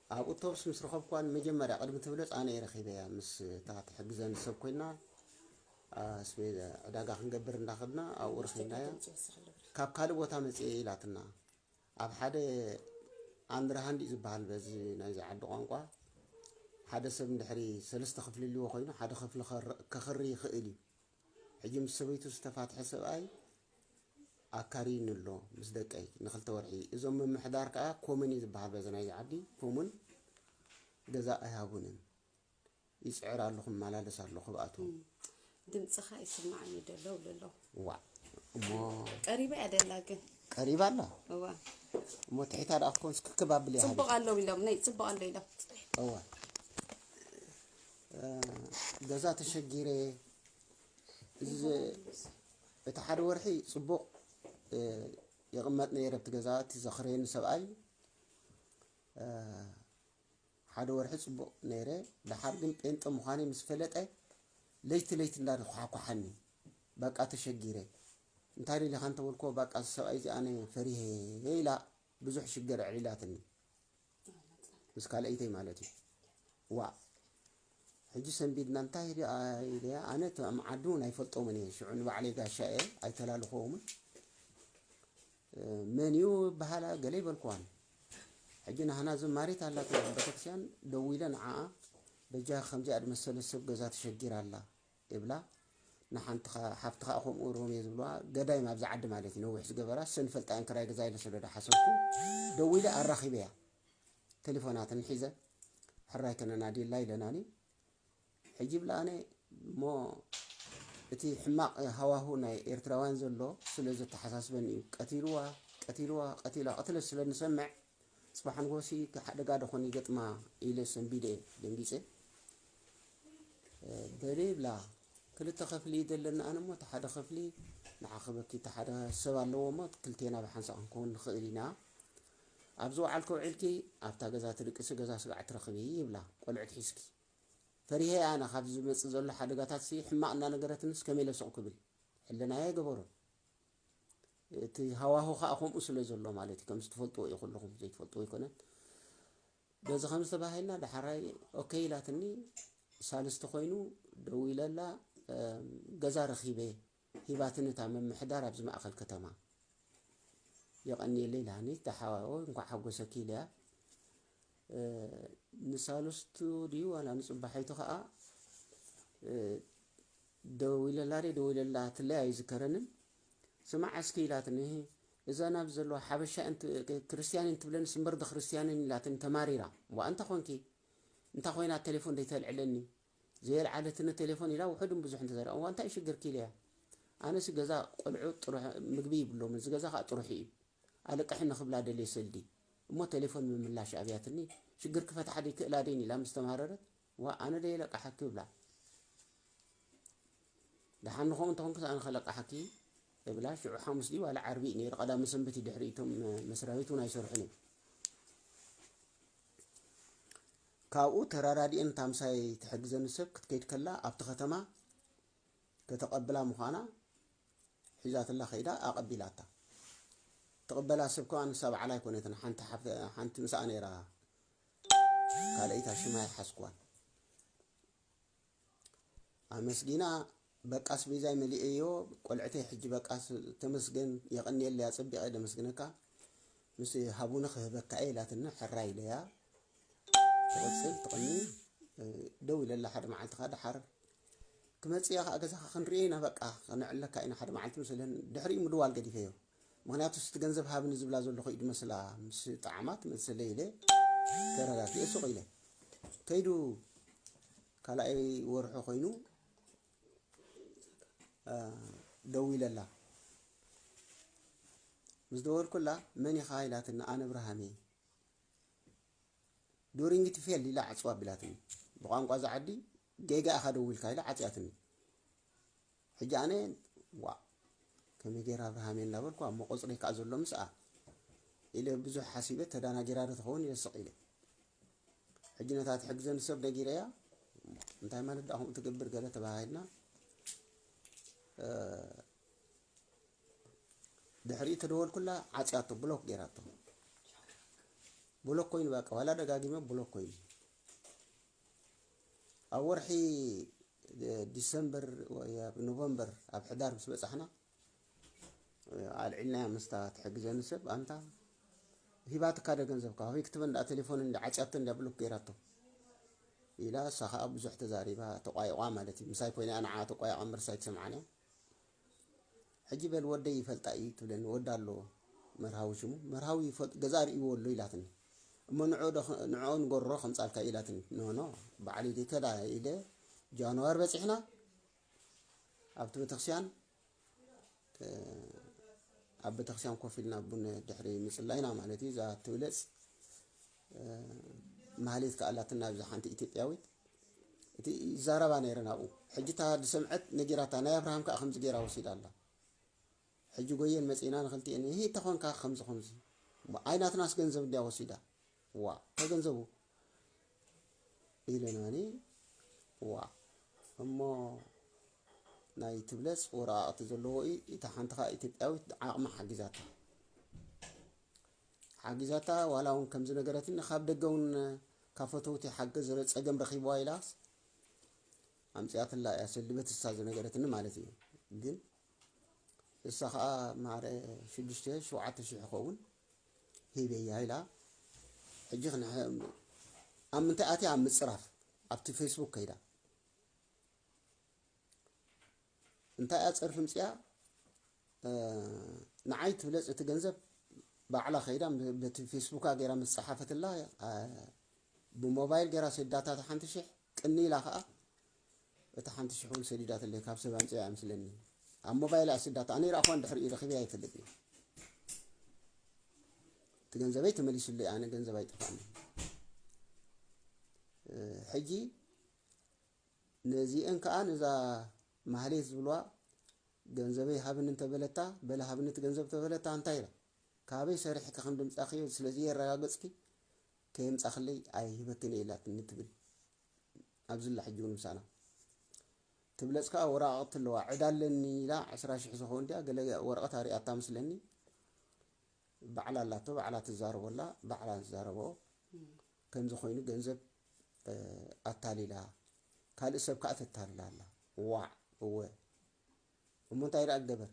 ኣብኡ ቶብስ ምስ ረኸብኳ፣ መጀመርያ ቅድሚ ትብለጽ ኣነ እየ ረኺበያ። ምስ እታ ትሕግዘኒ ሰብ ኮይና፣ ኣስቤዛ ዕዳጋ ክንገብር እንዳኸድና ኣብኡ ረኺብናያ። ካብ ካልእ ቦታ መጽየ ኢላትና። ኣብ ሓደ ኣንድርሃንድ እዩ ዝበሃል በዚ ናይዚ ዓዲ ቋንቋ። ሓደ ሰብ እንድሕሪ ሰለስተ ክፍሊ ልዎ ኮይኑ፣ ሓደ ክፍሊ ከር-፣ ከኽሪ ይኽእል እዩ። ሕጂ ምስ ሰበይቱ ዝተፋትሐ ሰብኣይ ኣካርዩኒ ኣሎ ምስ ደቀይ ንክልተ ወርሒ። እዞም ምምሕዳር ከዓ ኮሙን እዩ ዝበሃል በዚ ናይዚ ዓዲ። ኮሙን ገዛ ኣይሃቡንን። ይፅዕር ኣለኹ፣ እመላለስ ኣለኹ ብኣቶም። ድምፅኻ ይስማዓኒ ደሎ ብለሎ። ዋ፣ እሞ ቀሪባ እያ ደላ ግን። ቀሪባ ኣላ። እዋ። እሞ ትሒታ ደኣ ክትኮንስ ክክብ ኣብልያ ጽቡቕ ሃቢ። ኣለዉ ኢሎም፣ ነይ ጽቡቕ ኣሎ ኢሎም። እዋ። እ፣ ገዛ ተሸጊረ። እዚ፣ እቲ ሓደ ወርሒ ጽቡቕ፣ እ፣ ይቕመጥ ነይረ ኣብቲ ገዛ፣ እቲ ዘኽርየኒ ሰብኣይ። እ፣ ሓደ ወርሒ ጽቡቕ ነይረ። ደሓር ግን ጴንጠ ምዃነይ ምስ ፈለጠ፣ ለይቲ ለይቲ እንዳኳሕኳሓኒ፣ በቃ ተሸጊረ። እንታይ ደሊኻ እንተበልኮ፣ በቃ እዚ ሰብኣይ እዚ ኣነ ፈሪሄ ኢላ ብዙሕ ሽግር ኣዕሊላትኒ። ምስ ካልኣይተይ ማለት እዩ። ዋ፣ ሕጂ ሰንቢድና እንታይ ደኣ ኢለያ፣ ኣነ እቶም ዓዲ እውን ኣይፈልጦምን እየ። ሽዑ ንባዕለይ ጋሻ እየ፣ ኣይተላልኽዎምን። መን እዩ በሃላ ገለ ይበልክዋን። ሕጂ ናህና ዘማሪት ኣላትና ኣብ ቤተክርስትያን፣ ደዊለ ንዓኣ፣ በጃ ከምዚኣ ዝመሰለ ሰብ ገዛ ተሸጊራ ኣላ ይብላ። ንሓንቲ ኸ-፣ ሓፍቲ ኸኣ ከምኡ ሮሜ ዝብልዋ፣ ገዳይም ኣብዚ ዓዲ ማለት እዩ፣ ነዊሕ ዝገበራ፣ እሰን ይፈልጣ እየን ክራይ ገዛ ኢለ ስለ ዝሓሰብኩ፣ ደዊለ ኣራኺበያ። ቴሌፎናትን ሒዘ፣ ሕራይ ከነናድየላ ኢለናኒ። ሕጂ ይብላ ኣነ እሞ እቲ ሕማቕ ሃዋሁ ናይ ኤርትራውያን ዘሎ ስለ ዘተሓሳስበኒ እዩ። ቀቲልዋ፣ ቀቲልዋ፣ ቀቲላ፣ ቅትለት ስለ ንሰምዕ፣ ጽባሕ ንጎሲ ሓደጋ ደኾን ይገጥማ ኢለ ሰንቢደ እየ ደንጊጸ። በሊ ይብላ፣ ክልተ ክፍሊ እዩ ዘለና፣ ኣነ እሞ እቲ ሓደ ክፍሊ ንዓ ክበኪ፣ እቲ ሓደ ሰብ ኣለዎ እሞ ክልቴና ብሓንሳእ ክንከውን ንኽእል ኢና። ኣብ ዝወዓልኪ ውዒልኪ ኣብታ ገዛ ትድቅሲ፣ ገዛ ስጋዕ ትረኽቢ ይብላ፣ ቆልዑት ሒዝኪ። ፈሪሀ ኣነ ካብ ዝመጽእ ዘሎ ሓደጋታት ሲ ሕማቕ እናነገረትንስ ከመይ ኢለ ስቕ ክብል? ሕልናየ ኣይገበሮን። እቲ ሃዋሁ ኸኣ ከምኡ ስለ ዘሎ ማለት እዩ። ከምዚ ትፈልጥዎ እዩ ኩልኹም፣ ዘይትፈልጥዎ ኣይኮነን። በዚ ከም ዝተባሃልና ደሓራይ ኦኬ ኢላትኒ። ሳልስቲ ኮይኑ ደዊለላ፣ እም፣ ገዛ ረኺበ ሂባትኒ እታ ምምሕዳር ኣብዚ ማእከል ከተማ። የቐንየለይ ኢላኒ፣ ተሓዋዎ እንኳዕ ሓጎሰኪ ኢለያ። እ፣ ንሳልስቱ ድዩ ዋላ ንጽባሐይቱ ኸኣ፣ እ፣ ደዊለላ ድየ ደዊለላ ትለይ ኣይዝከረንን። ስማዕ እስኪ ኢላትኒ፣ እዛ ናብ ዘለዋ ሓበሻ እንት-፣ ክርስትያን እየን ትብለንስ እምበር ዶ ክርስትያን እየን ኢላትኒ ተማሪራ። ዋእ እንተ ኾንኪ፣ እንታ ኾይና ቴሌፎን ደይተልዕለኒ? ዘየልዓለትኒ ቴሌፎን ኢላ ውሑድን ብዙሕን ተዛሪባ። እዋ እንታይ እዩ ሽግርኪ ኢለያ። ኣነሲ ገዛ ቆልዑ ጥሩሕ ምግቢ ይብሎምን፣ እዚ ገዛ ኸኣ ጥሩሕ እዩ። ኣለቅሕኒ ክብላ ደልየ ሰልዲ። እሞ ቴሌፎን ምምላሽ ኣብያትኒ፣ ሽግርኪ ፈትሓ ደይክእላ ደይን ኢላ ምስ ተማረረት፣ ዋ ኣነ ደየለቅሓኪ እብላ። ደሓን ንኸምኡ እንተኾንክስ ኣነ ከለቅሓኪ እብላ። ሽዑ ሓሙስ ድዩ ዋላ ዓርቢ እዩ ነይሩ፣ ቀዳመ ሰንበት እዩ፣ ድሕሪ እቶም መስሪያ ቤት እውን ኣይሰርሑን እዮም። ካብኡ ተራዳዲኤን እታ ምሳይ ትሕግዘኒ ሰብ ክትከይድ ከላ ኣብቲ ከተማ ከተቐብላ ምዃና ሒዛትላ ከይዳ ኣቐቢላታ። ትቕበላ ሰብ ከኣ ንሳ ባዕላ ኣይኮነትን፣ ሓንቲ ሓፍ-፣ ሓንቲ ምስኣ ነይራ፣ ካልኣይታ ሽማ ኣይሓዝኩዋን። ኣመስጊና፣ በቃስ ቤዛይ መሊኤዮ፣ ቆልዕተይ ሕጂ በቃስ ተመስገን፣ የቐንየለይ፣ ኣጸቢቐ ደመስግነካ፣ ምስ ሃቡኒ ክህበካ እየ ኢላትኒ፣ ሕራይ ኢለያ። ትቕጽል፣ ትቕኒ፣ እ፣ ደው ኢለላ ሓደ መዓልቲ ከኣ ደሓር ክመጽእ እየ ከኣ ገዛኻ ክንርኢ ኢና፣ በቃ፣ ከነዕለካ ኢና ሓደ መዓልቲ ምስ በለን፣ ድሕሪኡ ምድዋል ገዲፈዮ። ምኽንያቱ፣ እስቲ ገንዘብ ሃብኒ ዝብላ ዘለኹ ኢዩ ዝመስላ፣ ምስ ጠዓማ ትመልሰለይ ኢለ ተረዳዲኤ ሱቕ ኢለ። ከይዱ ካልኣይ ወርሑ ኮይኑ፣ እ፣ ደዊለላ። ምስ ደወልኩላ፣ "መን ኢኻ?" ኢላትኒ፣ "ኣነ እብርሃም እየ." "ዱሪንግ ትፌል" ኢላ ዓጽዋ ኣቢላትኒ። ብቋንቋ እዛ ዓዲ፣ "ጌጋ ኢኻ ደዊልካ" ኢላ ዓጽያትኒ። ሕጂ ኣነ፣ "ዋእ፣ ከመይ ገይረ እብርሃም እየ?" እናበልኩ፣ "እሞ ቆጽረይ ከኣ ዘሎ ምስኣ" ኢለ ብዙሕ ሓሲበ፣ "ተዳናጊራ ዶ ትኸውን?" ኢለ ስቕ ኢለ። ሕጂ ነታ ትሕግዘኒ ሰብ ነጊረያ፣ "እንታይ ማለት ደኣ ከምኡ ትገብር?" ገለ ተባሃሂልና። እ፣ ድሕሪኡ ተደወልኩላ፣ ዓጽያቶ፣ ብሎክ ገይራቶ። ብሎክ ኮይኑ፣ በቃ ዋላ ደጋጊመ ብሎክ ኮይኑ። ኣብ ወርሒ ዲሰምበር ወይ ኣብ ኖቨምበር፣ ኣብ ሕዳር ምስ በጻሕና፣ ኣልዒልናያ ምስታ ትሕግዘኒ ሰብ፣ ኣንታ ሂባትካ ዶ ገንዘብካ? ሆይ ክትበ እንዳ ቴሌፎን እንዳ ዓጽያቶ እንዳ ብሎክ ገይራቶ ኢላ፣ እሳ ኸኣ ብዙሕ ተዛሪባ፣ ተቋይቋ ማለት እዩ። ምሳይ ኮይና እያ ንዓ ተቋይቋ እምበር፣ ሳይ ትሰምዓን እያ። ሕጂ በል ወደይ ይፈልጣ እዩ ትብለኒ፣ ወዳ ኣሎ መርሃዊ ሽሙ፣ መርሃዊ ይፈል-፣ ገዛ ርእይዎ ኣሎ ኢላትኒ። እሞ ንዕኦ ዶ ኸ-፣ ንዕኦ ንገርሮ ከምጻልካ ኢላትኒ። ኖ፣ ኖ፣ ባዕሊ ድከዳ ኢለ ጃንዋሪ በጺሕና ኣብቲ ቤተክርስትያን፣ እ፣ ኣብ ቤተክርስትያን ኮፍ ኢልና ቡን ድሕሪ ምጽላይና ማለት እዩ። እዛ ትብለጽ፣ እ፣ ማህሌት ከኣላትና፣ እዛ ሓንቲ ኢትዮጵያዊት፣ እቲ ይዛረባ ነይረን ኣብኡ። ሕጂ እታ ዝሰምዐት ነጊራታ፣ ናይ ኣብርሃም ከኣ ከምዚ ገይራ ወሲዳ ኣላ። ሕጂ ጎየን መጺእና ንኽልቲኤን፣ "ይሄ ተኾንካ ከምዚ ከምዚ፣ ኣይናትናስ ገንዘብ እንድያ ወሲዳ?" "ዋ፣ ተገንዘቡ?" ኢለናኒ። "ዋ፣ እሞ ናይ ትብለጽ ወረቓቕቲ ዘለዎ እዩ፣ እታ ሓንቲ ኸኣ ኢትዮጵያዊት ዓቕማ ሓጊዛታ። ሓጊዛታ፣ ዋላ እውን ከም ዝነገረትኒ፣ ካብ ደገ እውን ካብ ፈተውቲ ሓገዝ ረ-፣ ጸገም ረኺብዋ ኢላስ ኣምጺኣትላ እያ፣ ሰልበት እሳ ዝነገረትኒ ማለት እዩ። ግን እሳ ኸኣ ማዕረ ሽዱሽተ፣ ሸውዓተ ሽሕ ይኸውን ሂበያ ኢላ። ሕጂ ክንሕ-፣ ኣብ ምንታይ ኣትያ? ኣብ ምጽራፍ፣ ኣብቲ ፌስቡክ ከይዳ። እንታይ እያ ጸርፊ ምጽያ? እ፣ ንዓይ ትብለጽ እቲ ገንዘብ ባዕላ ከይዳ ብ-፣ በቲ ፌስቡካ ገይራ ምስ ጸሓፈትላ፣ እ፣ ብሞባይል ገይራ ሰዳታ እታ ሓንቲ ሽሕ፣ ቅኒ ኢላ ኸኣ እታ ሓንቲ ሽሕ እውን ሰዲዳትለይ፣ ካብ ሰብ ኣምጽያ እያ ምስለኒ። ኣብ ሞባይል እያ ሰዳታ፣ ኣነ ይረኣኹዋ እንድሕር እዩ ረኺበያ ኣይፈልጥን። እቲ ገንዘበይ ተመሊሱለይ፣ ኣነ ገንዘብ ኣይጠፋእኒ። እ፣ ሕጂ ነዚአን ከኣ ነዛ ማህሌት ዝብልዋ ገንዘበይ ሃብኒ እንተበለታ፣ በለ ሃብኒ እቲ ገንዘብ ተበለታ፣ እንታይ ኢላ? ካበይ ሰሪሕኪ ከም ድምጻኽዮ ስለ ዘየረጋገጽኪ ከየምጻኽለይ ኣይህበክን እየ ኢላትኒ ትብል። ኣብዚላ ሕጂ እውን ምሳና። ትብለጽ ከኣ ወረቓቕቲ ኣለዋ፣ ዕዳ ኣለኒ ኢላ ዕስራ ሽሕ ዝኸውን ድያ ገለ ወረቐት ኣርእያታ ምስለኒ። ባዕላ ኣላቶ፣ ባዕላ ትዛረቦ ኣላ፣ ባዕላ ትዛረቦ። ከምዚ ኮይኑ ገንዘብ፣ እ፣ ኣታሊላ፣ ካልእ ሰብ ከኣ ተታልላ ኣላ። ዋዕ፣ እወ። እሞ እንታይ ደኣ ክገበር?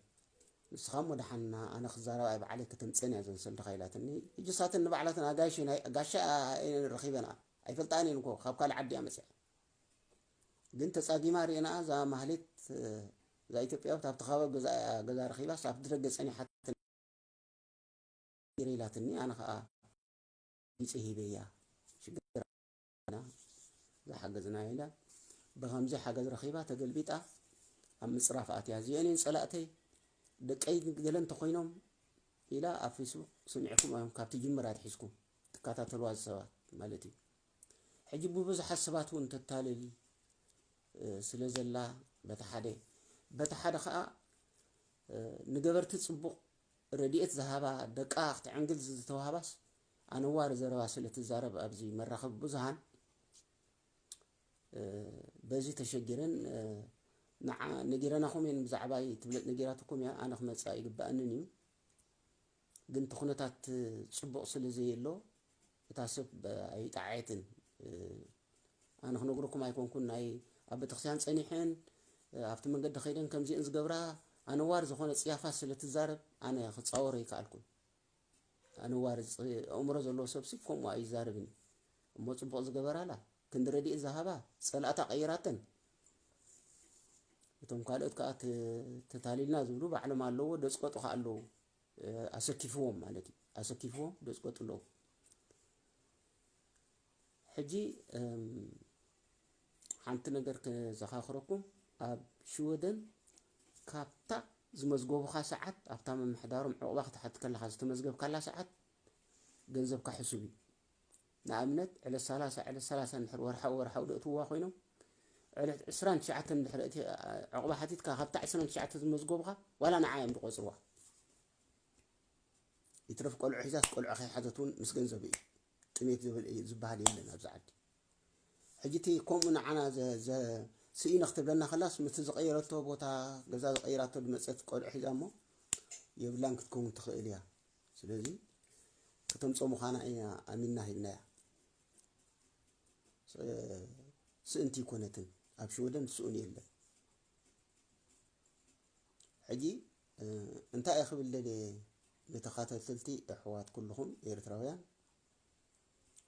ንስኻ እሞ ደሓንና፣ ኣነ ክዛረብ ኣይ ባዕለይ ከተምጽአን እያ ዘንሰልድኻ ኢላትኒ። ሕጂ ሳተን ንባዕላተን ኣጋይሽ ናይ፣ ጋሻ እየን ረኺበንኣ። ኣይፈልጣን እየን እኮ፣ ካብ ካልእ ዓዲ እያ መጽያ። ግን ተጻጊማ ርእየንኣ፣ እዛ ማህሌት፣ እዛ ኢትዮጵያዊት ኣብቲ ከባቢ ገዛ እያ ገዛ ረኺባስ፣ ኣብቲ ደገ ጸኒሓትኒ ኢላትኒ። ኣነ ኸኣ ቢጸ ሂበያ። ሽግር ዝሓገዝና ኢላ፣ ብኸምዚ ሓገዝ ረኺባ ተገልቢጣ ኣብ ምጽራፍ ኣትያ። እዚአን እየን ጸላእተይ፣ ደቀይ ገለ እንተኾይኖም ኢላ ኣብ ፌስቡክ ሰሚዕኩም እዮም፣ ካብቲ ጅምር ኣትሒዝኩም ትከታተልዋ ሰባት ማለት እዩ። ሕጂ ብብዙሓት ሰባት እውን ተታልል፣ እ፣ ስለ ዘላ በቲ ሓደ፣ በቲ ሓደ ኸኣ፣ እ፣ ንገበርቲ ጽቡቕ ረድኤት ዝሃባ ደቃ ክትዕንግል ዝተዋህባስ ኣነዋሪ ዘረባ ስለ ትዛረብ ኣብዚ መራኸቢ ብዙሃን፣ እ፣ በዚ ተሸጊረን፣ እ፣ ንዓ-፣ ነጊረናኹም እየን፣ ብዛዕባይ ትብለጥ ነጊራትኩም እያ፣ ኣነ ክመጽእ ኣይግባኣንን እዩ። ግን እቲ ኩነታት ጽቡቕ ስለ ዘየሎ እታ ሰብ ኣይጠዓየትን። እ፣ ኣነ ክነግረኩም ኣይኮንኩን፣ ናይ ኣብ ቤተክርስትያን ጸኒሐን፣ እ፣ ኣብቲ መንገዲ ከይደን ከምዚአን ዝገብራ ኣነዋሪ ዝኾነ ጽያፋት ስለ ትዛረብ ኣነ ክጻወሮ ኣይከኣልኩን። ኣነዋሪ ጽ-፣ ኣእምሮ ዘለዎ ሰብሲ ከምኡ ኣይዛረብን እዩ። እሞ ጽቡቕ ዝገበራላ፣ ክንዲ ረድኤት ዝሃባ ጸላእታ ቀይራተን። እቶም ካልኦት ከኣ ተ-፣ ተታሊልና ዝብሉ ባዕሎም ኣለዎ፣ ደጽቀጡ ከኣ ኣለዉ። እ፣ ኣሰኪፍዎም ማለት እዩ። ኣሰኪፍዎም ደጽቀጡ ኣለዉ። ሕጂ፣ እም፣ ሓንቲ ነገር ከዘኻኽረኩም፣ ኣብ ሽወደን ካብታ ዝመዝገቡኻ ሰዓት፣ ኣብታ ምምሕዳሮም ዕቑባ ክትሓት ከለኻ ዝተመዝገብካላ ሰዓት ገንዘብካ ሕሱብ እዩ። ንኣብነት፣ ዕለት ሰላሳ፣ ዕለት ሰላሳ እንድሕር ወርሓዊ፣ ወርሓዊ ደእትውዋ ኮይኖም፣ ዕለት ዕስራን ትሽዓተን እንድሕር እቲ፣ እ፣ ዕቑባ ሓቲትካ፣ ካብታ ዕስራን ትሽዓተ ዝመዝገቡኻ፣ ዋላ ንዓ እዮም ዝቆጽርዋ። ይትረፍ ቆልዑ ሒዛስ ቆልዑ ከይሓዘት እውን ምስ ገንዘብ እዩ። ጥሜት ዝብል እዩ ዝበሃል የለን ኣብዚ ዓዲ። ሕጂ እቲ ከምኡ ንዓና ዘ-፣ ዘ-፣ ስኢነ ክትብለና ከላስ፣ ምስቲ ዝቐየረቶ ቦታ፣ ገዛ ዝቐይራቶ ዝመጸት ቆልዑ ሒዛ እሞ የብላን ክትከውን ትኽእል እያ። ስለዚ ክተምጾ ምዃና ኢና ኣሚንና ሂብናያ። ስ-፣ ስእንቲ ይኮነትን፣ ኣብ ሽወደን ስኡን የለን። ሕጂ፣ እ፣ እንታይ እየ ክብል ደልየ ንተኻታተልቲ ኣሕዋት ኩልኹም ኤርትራውያን፣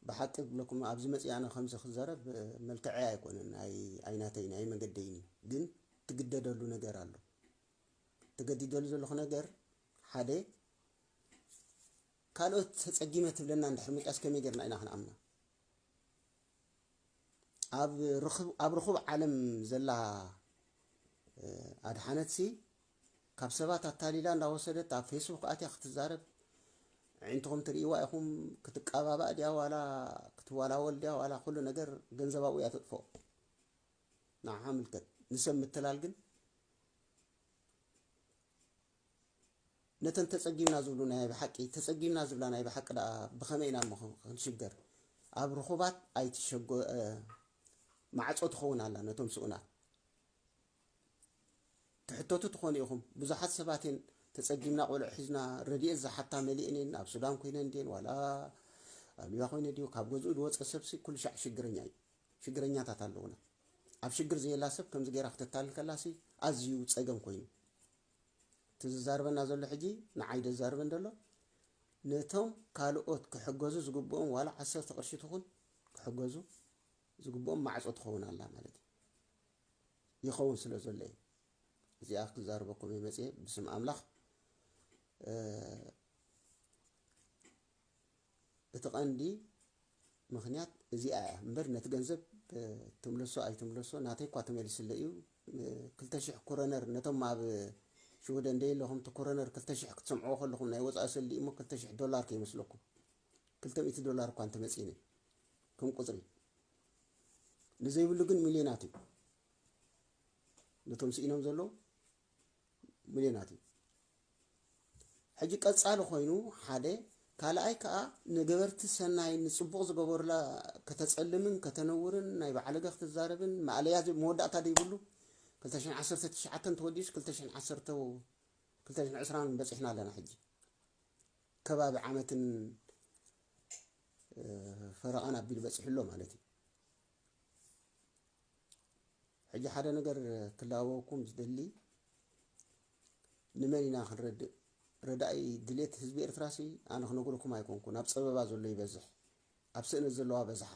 ብሓቂ ክብለኩም ኣብዚ መጽእ ኣነ ከምዚ ክዛረብ፣ እ፣ መልክዐይ ኣይኮነን፣ ኣይ-፣ ኣይናተይን፣ ኣይመገደይን እዩ። ግን ትግደደሉ ነገር ኣሎ። ተገዲደሉ ዘለኹ ነገር ሓደ፣ ካልኦት ተጸጊመ ትብለና እንድሕር መጻስ ከመይ ጌርና ኢና ክንኣምና? ኣብ ርኹብ፣ ኣብ ርኹብ ዓለም ዘላ፣ እ፣ ኣድሓነትሲ ካብ ሰባት ኣታሊላ እንዳወሰደት ኣብ ፌስቡክ ኣትያ ክትዛረብ፣ ኣዒንትኹም ትርእይዋ ኢኹም። ክትቃባባእ ድያ ዋላ ክትዋላወል ድያ ዋላ ኩሉ ነገር ገንዘባዊ እያ ተጥፍኦ። ንዓኻ ምልከት። ንሰብ ምትላል ግን ነተን ተጸጊምና ዝብሉ ናይ ብሓቂ፣ ተጸጊምና ዝብላ ናይ ብሓቂ ደኣ ብኸመይ ኢና እሞ ክንሽገር? ኣብ ርኹባት ኣይትሸጎ-፣ እ፣ ማዕጾ ትኸውን ኣላ ነቶም ስኡናት። ትሕተቱ ትኾኑ ኢኹም። ብዙሓት ሰባት እየን ተጸጊምና ቆልዑ ሒዝና ረድኤት ዝሓታ መሊእን እየን። ኣብ ሱዳን ኮይነን ድየን ዋላ ኣብ ሊብያ ኮይነ ድዩ፣ ካብ ገዝኡ ዝወጸ ሰብሲ ኩሉ ሻዕ ሽግረኛ እዩ። ሽግረኛታት ኣለዉና። ኣብ ሽግር ዘየላ ሰብ ከምዚ ጌራ ክተታልል ከላሲ ኣዝዩ ጸገም ኮይኑ። እቲ ዝዛርበና ዘሎ ሕጂ ንዓይ ደዛርበን ዘሎ ነቶም ካልኦት ክሕገዙ ዝግብኦም ዋላ ዓሰርተ ቅርሺ ትኹን ክሕገዙ ዝግብኦም ማዕጾ ትኸውን ኣላ ማለት እዩ። ይኸውን ስለ ዘሎ እዩ። እዚኣ ክዛረበኩም እየ መጽየ ብስም ኣምላኽ። እ፣ እቲ ቀንዲ ምኽንያት እዚኣ እያ እምበር ነቲ ገንዘብ፣ እ፣ ትምለሶ ኣይትምለሶ ናተይ እኳ ተመሊስለ እዩ። እ፣ ክልተ ሽሕ ኮረነር ነቶም ኣብ ሽወደን ደየለኹም እቲ ኮረነር ክልተ ሽሕ ክትሰምዕዎ ከለኹም ናይ ወጻኢ ሰልዲ እሞ ክልተ ሽሕ ዶላር ከይመስለኩም። ክልተ ሚእቲ ዶላር እኳ እንተመጺኒ ከም ቁጽሪ። ንዘይብሉ ግን ሚልዮናት እዩ። ነቶም ስኢኖም ዘለዉ ሚልዮናት እዩ። ሕጂ ቀጻሊ ኮይኑ ሓደ፣ ካልኣይ ከኣ ንገበርቲ ሰናይ ንጽቡቕ ዝገበሩላ ከተጸልምን ከተነውርን ናይ በዓለገ ክትዛረብን ማእለያ ዘ-፣ መወዳእታ ዘይብሉ ክልተ ሽሕን ዓሰርተ ትሽዓተን ተወዲኡስ ክልተ ሽሕን ዓሰርተ፣ ክልተ ሽሕን ዕስራን በጺሕና ኣለና። ሕጂ ከባቢ ዓመትን፣ እ፣ ፈረቓን ኣቢሉ በጺሑ ኣሎ ማለት እዩ። ሕጂ ሓደ ነገር ክላበወኩም ዝደሊ፣ ንመን ኢና ክንረድእ? ረዳኢ ድሌት ህዝቢ ኤርትራሲ ኣነ ክነግረኩም ኣይኮንኩን። ኣብ ጸበባ ዘሎ ይበዝሕ፣ ኣብ ስእነት ዘለዋ በዝሓ፣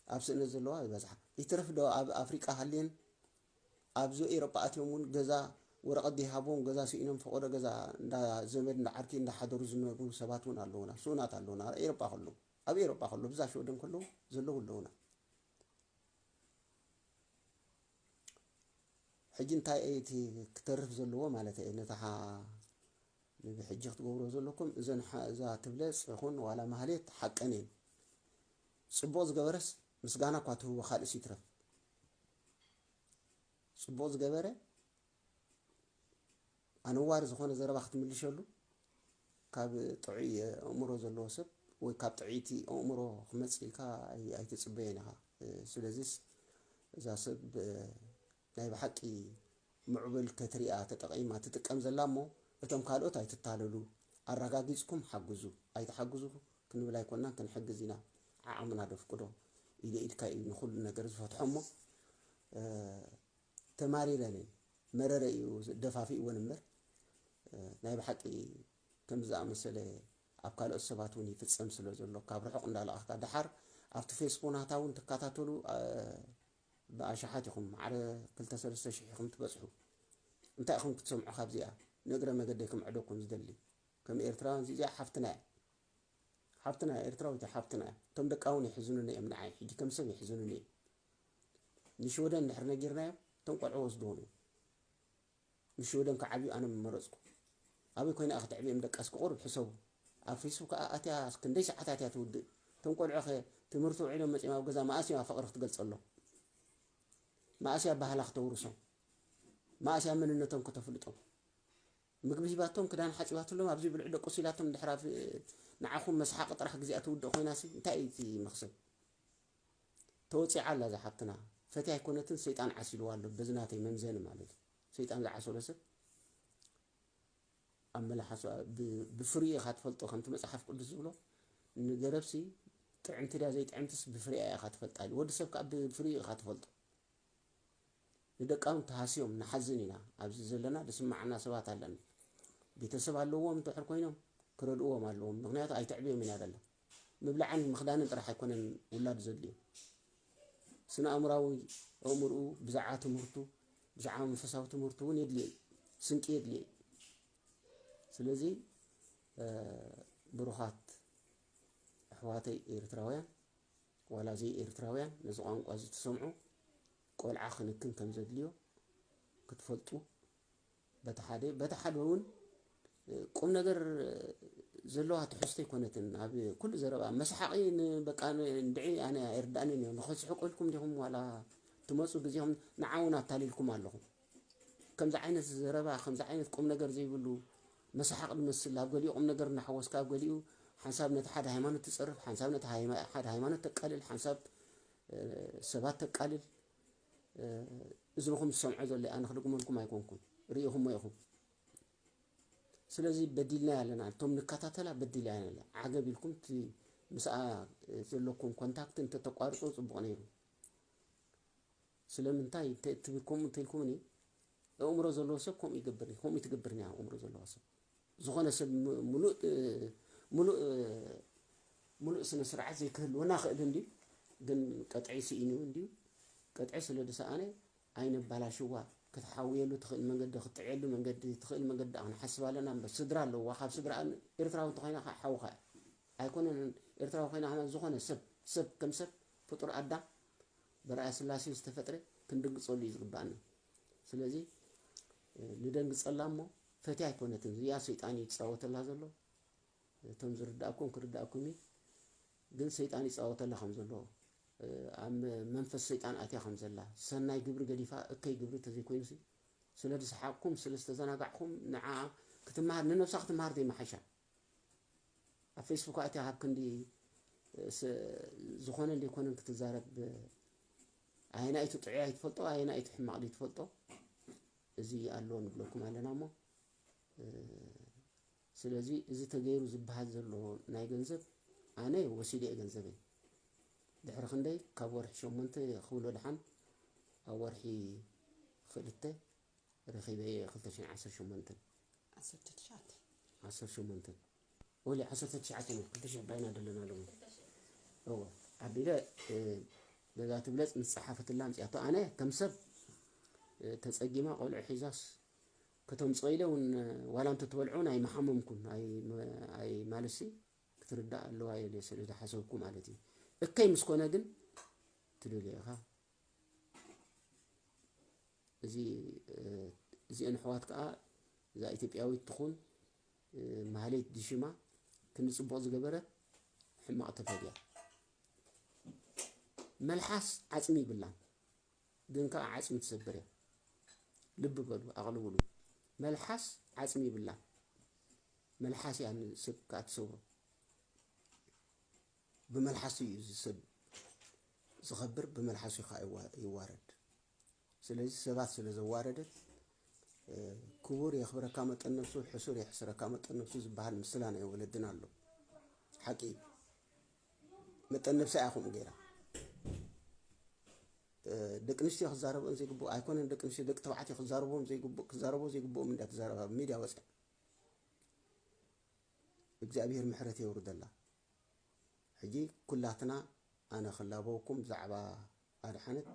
ኣብ ስእነት ዘለዋ ይበዝሓ። ይትረፍ ዶ ኣብ ኣፍሪቃ ሃልየን ኣብዚ ኤሮጳ ኣትዮም እውን ገዛ ወረቐት ዘይሃብዎም ገዛ ስኢኖም ፈቐዶ ገዛ እንዳ ዘመድ እንዳ ዓርኪ እንዳሓደሩ ዝነብሩ ሰባት እውን ኣለዉና፣ ስኡናት ኣለዉና። ኣብ ኤሮጳ ከለዉ፣ ኣብ ኤሮጳ ከለዉ፣ ብዛ ሽወደን ከለዉ ዘለዉ ኣለዉና። ሕጂ እንታይ እዩ እቲ ክተርፍ ዘለዎ ማለት እየ? ነታ ሓ-፣ ንብሕጂ ክትገብሮ ዘለኩም፣ እዘን ሓ-፣ እዛ ትብለ ጽሑን ዋላ ማህሌት ሓቀን እየን። ጽቡቕ ዝገበረስ ምስጋና እኳ ትህቦ፣ ካልእስ ይትረፍ። ጽቡቕ ዝገበረ ኣነዋሪ ዝኾነ ዘረባ ክትምልሸሉ፣ ካብ ጥዑይ ኣእምሮ ዘለዎ ሰብ ወይ ካብ ጥዕይቲ ኣእምሮ ክመጽእ ኢልካ ኣይ-፣ ኣይትጽበዮን ኢኻ። ስለዚስ እዛ ሰብ ናይ ብሓቂ ምዕቡል ከትሪኣ ተጠቒማ ትጥቀም ዘላ እሞ፣ እቶም ካልኦት ኣይትታለሉ፣ ኣረጋጊጽኩም ሓግዙ። ኣይትሓግዙ ክንብል ኣይኮናን፣ ክንሕግዝ ኢና። ዓቕምና ደፍቅዶ ኢደ ኢድካ እዩ ንኹሉ ነገር ዝፈትሖ እሞ፣ እ፣ ተማሪረን እየን። መረረ እዩ ደፋፊእወን እምበር፣ እ፣ ናይ ብሓቂ ከምዚ ዝኣመሰለ ኣብ ካልኦት ሰባት እውን ይፍጸም ስለ ዘሎ፣ ካብ ርሑቕ እንዳለኣኽካ፣ ደሓር ኣብቲ ፌስቡክ ናታ እውን ትከታተሉ፣ እ፣ ብኣሽሓት ኢኹም፣ ማዕረ ክልተ ሰለስተ ሽሕ ኢኹም ትበጽሑ። እንታይ ኢኹም ክትሰምዑ ካብዚኣ? ንእግረ መገደይ ክምዕደኩም ዝደሊ፣ ከም ኤርትራውያን እዚኣ ሓፍትና እያ። ሓፍትና እያ፣ ኤርትራዊት እያ፣ ሓፍትና እያ። እቶም ደቃ እውን የሕዝኑኒ እዮም ንዓይ፣ ሕጂ ከም ሰብ የሕዝኑኒ እዮም። ንሽወደን እንድሕር ነጊርናዮም፣ እቶም ቆልዑ ወስድዎም እዮም። ንሽወደን ክዓብዩ ኣነ ምመረጽኩ። ኣበይ ኮይና እያ ክተዕብዮም ደቃ እስኪ ቁሩብ ሕሰቡ። ኣብ ፌስቡክ ከኣ ኣትያ ክንደይ ሰዓታት እያ ትውድእ? እቶም ቆልዑ ኸ ትምህርቲ ውዒሎም መጺኦም ኣብ ገዛ መኣስ እዮም ኣብ ፍቕሪ ክትገልጸሎም? መኣስ እያ ባህላ ክተውርሶም? መኣስ እያ መንነቶም ከተፍልጦም? ምግቢ ሂባቶም፣ ክዳን ሓጺባትሎም፣ ኣብዚ ብልዑ ደቁስ ኢላቶም፣ ድሕር ኣብ ንዓኹም መስሓቂ ጥራሕ ግዜኣ ትውድእ ኮይናሲ እንታይ እዩ እቲ መኽሰብ? ተወጺዓ ኣላ እዛ ሓብትና። ፈትያ ኣይኮነትን፣ ሰይጣን ዓሲልዋ ኣሎ፣ በዚ ናተይ መምዘኒ ማለት እዩ። ሰይጣን ዝዓሰሎ ሰብ ኣብ መላሓሱ ብ- ብፍሪኡ ኢኻ ትፈልጦ። ከምቲ መፅሓፍ ቅዱስ ዝብሎ፣ ንገረብሲ ጥዕምቲ ድያ ዘይጥዕምትስ ብፍሪኣ ኢኻ ትፈልጣ ኢሉ። ወዲ ሰብ ከዓ ብፍሪኡ ኢኻ ትፈልጦ። ንደቃውንቲ ሃስዮም ንሓዝን ኢና። ኣብዚ ዘለና ዝስማዓና ሰባት ኣለና። ቤተሰብ ኣለዎም እንድሕር ኮይኖም ክረድእዎም ኣለዎም። ምክንያቱ ኣይተዕብዮም ኢና ዘለና። ምብላዕን ምኽዳንን ጥራሕ ኣይኮነን ውላድ ዘድልዮ። ስነ ኣእምራዊ ኣእምርኡ ብዛዕባ ትምህርቱ፣ ብዛዕባ መንፈሳዊ ትምህርቱ እውን የድልዮ እዩ። ስንቂ የድልዮ እዩ። ስለዚ ብሩኻት ኣሕዋተይ ኤርትራውያን፣ ዋላ ዘይ ኤርትራውያን፣ ነዚ ቋንቋ እዚ ትሰምዑ፣ ቆልዓ ክንክን ከም ዘድልዮ ክትፈልጡ፣ በቲ ሓደ በቲ ሓደ እውን ቁም ነገር ዘለዋ ትሕዝቶ ኣይኮነትን። ኣብ ኩሉ ዘረባ መስሓቂ ንበቃ እንድዒ ኣነ ኣይርዳእንን እዮም። ንኸስሕቁ ኢልኩም ዲኹም ዋላ ትመፁ ግዜኹም ንዓውን ኣታሊልኩም ኣለኹም። ከምዚ ዓይነት ዘረባ፣ ከምዚ ዓይነት ቁም ነገር ዘይብሉ መስሓቂ ዝመስል፣ ኣብ ገሊኡ ቁም ነገር እናሓወስካ ኣብ ገሊኡ ሓንሳብ ነቲ ሓደ ሃይማኖት ትፀርፍ፣ ሓንሳብ ነቲ ሓደ ሃይማኖት ተቃልል፣ ሓንሳብ ሰባት ተቃልል። እዚ ንኹም ትሰምዖ ዘሎ ኣነ ክድግመልኩም ኣይኮንኩን፣ ርኢኹሞ ኢኹም። ስለዚ በዲልና ኣለና፣ እቶም ንከታተላ በዲልና ኣለና። ዓገብ ኢልኩም እቲ ምስኣ ዘለኩም ኮንታክት እንተተቋርጾ ጽቡቕ ነይሩ። ስለምንታይ እንተ ትብል ከምኡ እንተኢልኩምኒ፣ ኣእምሮ ዘለዎ ሰብ ከምኡ ይገብር፣ ከምኡ ትገብርኒ ኣእምሮ ዘለዎ ሰብ። ዝኾነ ሰብ ም- ምሉእ እ፣ ምሉእ እ፣ ምሉእ ስነ ስርዓት ዘይክህልወና ክእል እንድዩ፣ ግን ቀጥዒ ስኢኑ እንድዩ። ቀጥዒ ስለ ዝሰኣነ ኣይነባላሽዋ። ክትሓውየሉ ትኽእል መንገዲ፣ ክትጥዕየሉ መንገዲ፣ ትኽእል መንገዲ ደኣ ክንሓስብ ኣለና እምበር፣ ስድራ ኣለዋ። ካብ ስድራ ኤርትራዊ እንተኾይና ከዓ ሓውኻ እያ። ኣይኮነን ኤርትራዊ ኮይና ከማን ዝኾነ ሰብ፣ ሰብ ከም ሰብ ፍጡር ኣዳም በርኣያ ስላሴ ዝተፈጥረ ክንድንግጸሉ እዩ ዝግባኣና። ስለዚ እ፣ ንደንግጸላ እሞ ፈትያ ኣይኮነትን። እዚኣ ሰይጣን እዩ ይጻወተላ ዘሎ። እቶም ዝርዳእኩም ክርዳእኩም እዩ። ግን ሰይጣን ይጻወተላ ከም ዘሎ፣ እ፣ ኣብ መ- መንፈስ ሰይጣን ኣትያ ከም ዘላ፣ ሰናይ ግብሪ ገዲፋ እከይ ግብሪ ተዘይኮይኑሲ፣ ስለ ዝሰሓቕኩም፣ ስለ ዝተዘናጋዕኩም፣ ንዓ ክትመሃር፣ ንነብሳ ክትመሃር ዘይመሓሻ። ኣብ ፌስቡክ ኣትያ ካብ ክንዲ ስ- ዝኾነን ዘይኮነን ክትዛረብ፣ ኣየናይ እቲ ጥዑይ ኣይትፈልጦ፣ ኣየናይ እቲ ሕማቕ ዘይትፈልጦ። እዚ ኣሎ ንብለኩም ኣለና እሞ፣ እ፣ ስለዚ እዚ ተገይሩ ዝበሃል ዘሎ ናይ ገንዘብ፣ ኣነ ወሲደ እየ ገንዘበይ። ድሕሪ ክንደይ፣ ካብ ወርሒ ሸሞንተ ክብሎ ደሓን፣ ኣብ ወርሒ ክልተ ረኺበ እየ። ክልተ ሽሕን ዓሰርተ ሸሞንተን። ዓሰርተ ትሽዓተ። ዓሰርተ ሸሞንተን። ወሊ ዓሰርተ ትሽዓተ ነው፣ ክልተ ሽሕ ባይና ደለና ኣለዉ። እወ፣ ኣቢለ፣ እ፣ በዛ ትብለጽ ምስ ጸሓፈትላ ኣምጺኣቶ። ኣነ ከም ሰብ፣ እ፣ ተጸጊማ ቆልዑ ሒዛስ ከተምጽኦ ኢለ እውን፣ ዋላ እንተ ትበልዑ እውን ኣይመሓመምኩን። ኣይ-፣ ኣይ-፣ ማለትሲ ክትርዳእ ኣለዋ ኢለ ስለ ዝሓሰብኩ ማለት እዩ። እከይ ምስ ኮነ ግን ትደልዮ ኢኻ። እዚ፣ እ፣ እዚአን ኣሕዋት ከዓ፣ እዛ ኢትዮጵያዊት ትኹን፣ እ፣ ማህሌት ድሽማ፣ ክንዲ ጽቡቕ ዝገበረት ሕማቕ ተፈድያ። መልሓስ ዓጽሚ ይብላን፣ ግን ከዓ ዓጽሚ ትሰብር እያ። ልቢ በሉ፣ ኣቕልብሉ። መልሓስ ዓጽሚ ይብላን፣ መልሓስ እያ ንሰብ ከዓ ትሰብሮ። ብመልሓሱ እዩ እዚ ሰብ ዝኸብር፣ ብመልሓሱ እዩ ከዓ ይዋ- ይዋረድ። ስለዚ ሰባት ስለ ዘዋረደት፣ እ፣ ክቡር የኽብረካ መጠን ነብሱ፣ ሕሱር የሕስረካ መጠን ነብሱ ዝበሃል ምስላ ናይ ወለድና ኣሎ። ሓቂ እዩ። መጠን ነብሳ እያ ከምኡ ገይራ። እ፣ ደቂ ኣንስትዮ ክዛረብኦን ዘይግብኦ ኣይኮነን፣ ደቂ ኣንስትዮ፣ ደቂ ተባዕትዮ ክዛረብዎም ዘይግብኦ፣ ክዛረብዎ ዘይግብኦም እንዳተዛረባ ኣብ ሚድያ ወፅያ። እግዚኣብሔር ምሕረት የውርደላ። ሕጂ ኩላትና ኣነ ክላበወኩም ብዛዕባ ኣድሓነት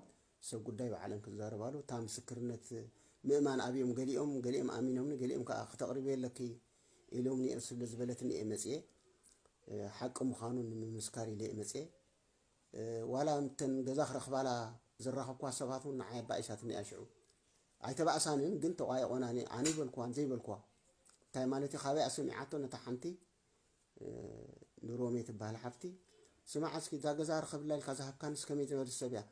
ሰብ ጉዳይ ባዕለን ክዛረባሉ፣ እታ ምስክርነት ምእማን ኣብዮም፣ ገሊኦም፣ ገሊኦም ኣሚኖምኒ፣ ገሊኦም ከዓ ክተቕርቢ የለኪ ኢሎምኒ እዮም ስለ ዝበለትኒ እየ መፅየ። እ፣ ሓቂ ምዃኑ ንምምስካር ኢለ እየ መፅየ። እ፣ ዋላ እንተን ገዛ ክረኽባላ ዝራኸብኳ ሰባት እውን ንዓይ ኣባኢሳትኒ እያ ሽዑ። ኣይተባእሳንን፣ ግን ተቋየቖናኒ። ኣነ ይበልክዋን ዘይበልክዋ። እንታይ ማለት እዩ? ካበይ ኣሰሚዓቶ ነታ ሓንቲ፣ እ፣ ንሮሜ ትበሃል ሓፍቲ፣ ስማዕ እስኪ፣ እዛ ገዛ ርኸብላ ኢልካ ዝሃብካንስ ከመይ ዝበለት ሰብ እያ?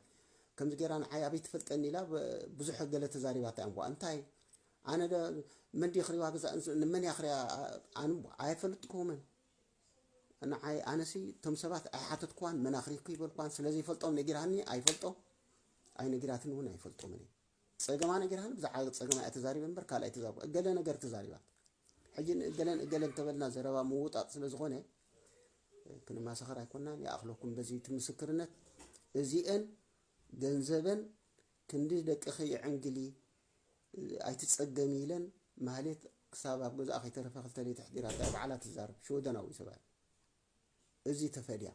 ከምዚ ገይራ ንዓይ ኣበይ ትፈልጠኒ ኢላ ብ-፣ ብዙሕ ገለ ተዛሪባታ እያ እምቧ። እንታይ? ኣነ ዶ፣ መን ድዩ ክሪዋ ገዛ? እንስ-፣ ንመን እያ ክሪያ? ኣነ ኣይፈልጥኩምን። ንዓይ፣ ኣነሲ እቶም ሰባት ኣይሓተትኩዋን፣ መን ኣኽሪኩ ይበልኩዋን፣ ስለ ዘይፈልጦም ነጊራኒ ኣይፈልጦ፣ ኣይነጊራትኒ እውን ኣይፈልጦምን እየ። ጸገማ ነጊራኒ፣ ብዛዕባ ጸገማ እያ ተዛሪበ እምበር ካልእ ኣይተዛረቡ። ገለ ነገር ተዛሪባት። ሕጂ ንእገለን እገለን ተበልና ዘረባ ምውጣጥ ስለ ዝኾነ ክንማሰኸር ኣይኮናን። ይኣኽለኩም በዚ እቲ ምስክርነት። እዚአን ገንዘበን ክንዲ ደቅኺ ይዕንግሊ ኣይትጸገሚ ኢለን ማህሌት ክሳብ ኣብ ገዛኣ ከይተረፈ ክልተ ለይቲ ኣሕዲራታ እያ ባዕላ ትዛረብ። ሽወደናዊ ሰብኣይ እዚ ተፈድያ።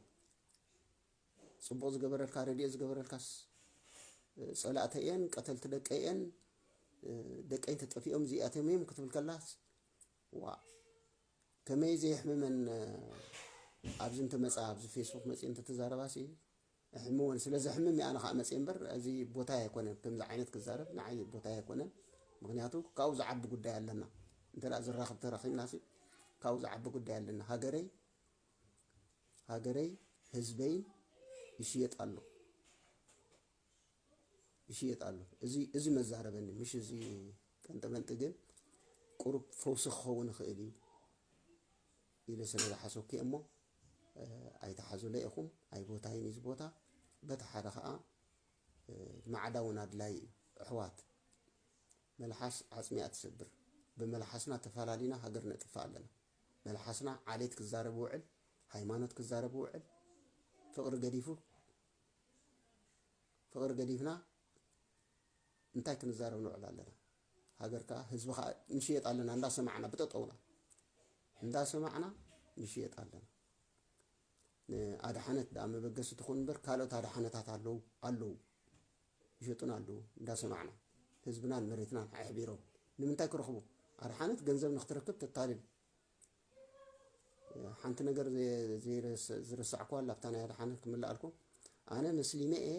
ጽቡቕ ዝገበረልካ ረድኤት ዝገበረልካስ ጸላእተይ እየን፣ ቀተልቲ ደቀይ እየን፣ ደቀይ ተጠፊኦም እዚኣቶም እዮም ክትብል ከላስ ዋ ከመይ ዘየሕምመን። ኣብዚ እንተመጻ ኣብዚ ፌስቡክ መጺ እንተተዛረባሲ ሕምወን ስለ ዘሕምም እየ ኣነ ከዓ መጺአ እምበር እዚ ቦታ ኣይኮነን ከምዚ ዓይነት ክዛረብ ንዓይ ቦታ ኣይኮነን። ምክንያቱ ካብኡ ዝዓቢ ጉዳይ ኣለና። እንተ ደኣ ዝራኽብ ተረኺብናሲ ካብኡ ዝዓቢ ጉዳይ ኣለና። ሃገረይ ሃገረይ ህዝበይን ይሽየጥ ኣሎ ይሽየጥ ኣሎ። እዚ እዚ መዛረበኒ ምሽ እዚ ቀንጠመንጢ ግን ቁሩብ ፈውሲ ክኸውን ይኽእል እዩ ኢለ ስለ ዝሓሰብኩ እየ እሞ ኣይትሓዙለይ ኢኹም። ኣይቦታይን እዩ እዚ ቦታ። በቲ ሓደ ከዓ ማዕዳ እውን ኣድላይ እዩ። ኣሕዋት መልሓስ ዓፅሚ እያ ትሰብር። ብመልሓስና ተፈላሊና ሃገር ነጥፍእ ኣለና። መልሓስና ዓሌት ክዛረብ ውዕል፣ ሃይማኖት ክዛረብ ውዕል፣ ፍቕሪ ገዲፉ ፍቕሪ ገዲፍና እንታይ ክንዛረብ ንውዕል ኣለና? ሃገር ከዓ ህዝቢ ከዓ ንሽየጥ ኣለና እንዳሰማዕና ብጠጠውና እንዳሰማዕና ንሽየጥ ኣለና። ንኣድሓነት ደኣ መበገሲ ትኹን እምበር ካልኦት ኣድሓነታት ኣለዉ ኣለዉ ይሸጡን ኣለዉ እንዳሰማዕና ህዝብናን መሬትናን ኣሕቢሮም ንምንታይ ክረኽቡ ኣድሓነት ገንዘብ ንክትረክብ ተታልል ሓንቲ ነገር ዝረሳዕኩዋ ኣብታ ናይ ኣድሓነት ክምልኣልኩም ኣነ መስሊመ እየ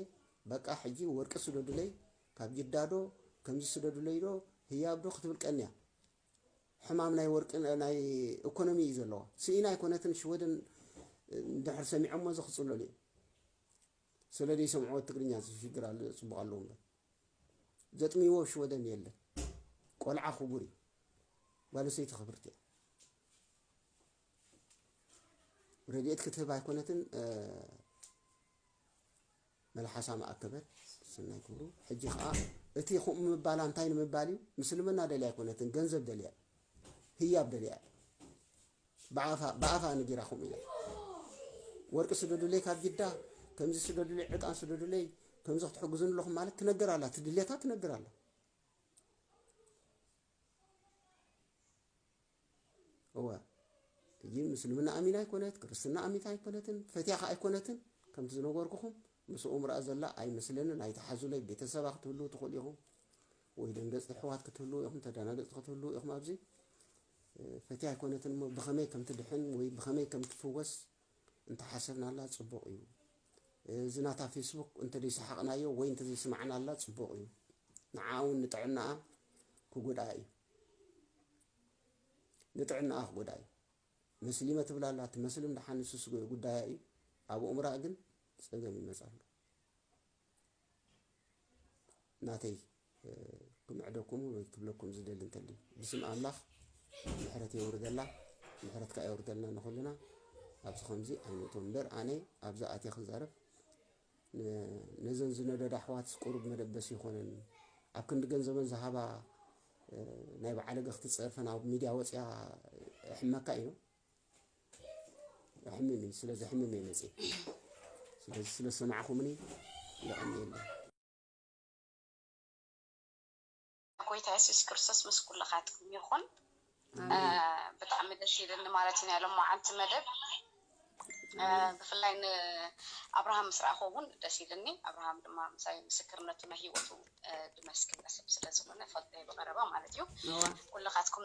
በቃ ሕጂ ወርቂ ስደዱለይ ካብ ጅዳዶ ከምዚ ስደዱለይዶ ህያብዶ ክትብል ቀንያ ሕማም ናይ ወርቂ ናይ ኢኮኖሚ እዩ ዘለዋ ስኢና ኣይኮነትን ሽወደን እንድሕር ሰሚዖሞ እዚ ክፅለሉ እዩ ስለ ዘይሰምዕዎ ትግርኛ ሽግር ኣሎ ፅቡቅ ኣለዎ እምበር ዘጥሚዎ ሽወደን የለን ቆልዓ ክቡር እዩ ጓል ሰይቲ ክብርቲ እያ ረድኤት ክትህብ ኣይኮነትን መልሓሳ መኣከበት ሰናይ ክብሩ ሕጂ ከዓ እቲ ከምኡ ምባላ እንታይ ንምባል እዩ ምስልምና ደልያ ኣይኮነትን ገንዘብ ደልያ ህያብ ደልያ ብኣፋ ብኣፋ ነጊራ ከምኡ ኢላ ወርቂ ስደዱለይ ካብ ጅዳ ከምዚ ስደዱለይ ዕጣን ስደዱለይ ከምዚ ክትሕግዙን ኣለኹም ማለት ትነግር ኣላ ትድልየታ ትነግር ኣላ እወ ሕጂ ምስልምና ኣሚና ኣይኮነት ክርስትና ኣሚታ ኣይኮነትን ፈትያ ከዓ ኣይኮነትን ከምቲ ዝነገርኩኹም ምስኡ ምርኣ ዘላ ኣይመስለንን ኣይትሓዙለይ ቤተሰባ ክትህልዉ ትኽእሉ ኢኹም ወይ ደንገፅቲ ኣሕዋት ክትህልዉ ኢኹም ተደናገፅቲ ክትህልዉ ኢኹም ኣብዚ ፈትያ ኣይኮነትን እሞ ብኸመይ ከም ትድሕን ወይ ብኸመይ ከም ትፍወስ እንተሓሰብናላ ፅቡቕ እዩ እዚ ናታ ፌስቡክ እንተዘይሰሓቕናዮ ወይ እንተዘይስማዕናላ ፅቡቕ እዩ ንዓ እውን ንጥዕናኣ ክጎድኣ እዩ ንጥዕናኣ ክጎድኣ እዩ መስሊመ ትብላላ ትመስልም ደሓን ንሱስ ጉዳያ እዩ ኣብ ኣእምሮኣ ግን ፀገም ይመፃሉ ናተይ ክምዕደኩም ወይ ክብለኩም ዝደሊ እንተልዩ ብስም ኣምላኽ ምሕረት የውርደላ ምሕረት ከዓ የውርደልና ንኩልና ኣብዚ ከምዚ ኣይንእቶ እምበር ኣነ ኣብዚ ኣትየ ክዛረብ ነዘን ዝነደዳ ኣሕዋት ቁሩብ መደበስ ይኮነን ኣብ ክንዲ ገንዘበን ዝሃባ ናይ በዓለገ ክትፀርፈን ኣብ ሚድያ ወፅያ ሕመካ እዩ ሕምም እዩ ስለዚ ሕምም እየ መፅእ ስለዚ ስለ ዝሰማዕኩምኒ የቐንየለይ ጎይታ የሱስ ክርስቶስ ምስ ኩልኻትኩም ይኹን ብጣዕሚ ደስ ይብልኒ ማለት እዩ ናይ ሎማዓንቲ መደብ ብፍላይ ንኣብርሃም ምስ ረኣኹ እውን ደስ ኢልኒ ኣብርሃም ድማ ምሳይ ምስክርነቱ ናይ ሂወቱ ድመስክር ሰብ ስለ ዝኾነ ፈልጠ ብቐረባ ማለት እዩ ኩልኻትኩም